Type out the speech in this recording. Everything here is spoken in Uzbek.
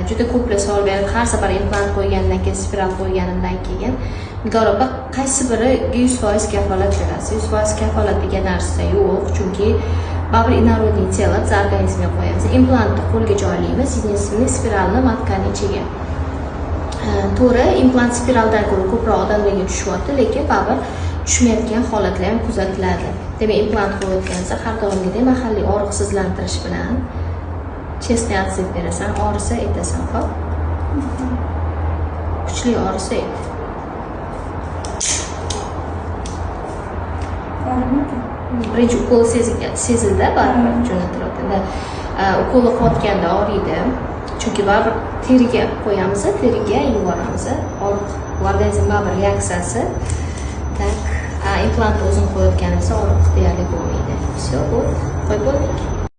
Juda ko'plar savol beradi, har safar implant qo'ygandan keyin, spiral qo'yganimdan keyin: "Nigor opa, qaysi biriga 100% kafolat berasiz?" 100% kafolat degan narsa yo'q, chunki baribir инородный тело biz organizmga qo'yamiz. Implantni qo'lga joylaymiz, единственный, spiralni матка ni ichiga. To'g'ri, implant spiraldan ko'ra ko'proq odamlarga tushyapti, lekin baribir tushmayotgan holatlar ham kuzatiladi. Demak, implant qo'yayotganingizda har doimgidek mahalliy og'riqsizlantirish bilan честный отзыв berasan, og'risa aytasan, xo'p? Kuchli og'risa ayt. Og'rimaydi. Birinchi ukol sezildi baribir jo'natilayotganda. Ukolni qilayotganda og'riydi, chunki baribir teriga qo'yamiz, teriga yuboramiz. Og'riq bu organizm baribir reaksiyasi. Так, implantni o'zini qo'yayotganimizda og'riq deyarli bo'lmaydi. Все, вот, qo'yib bo'ldik.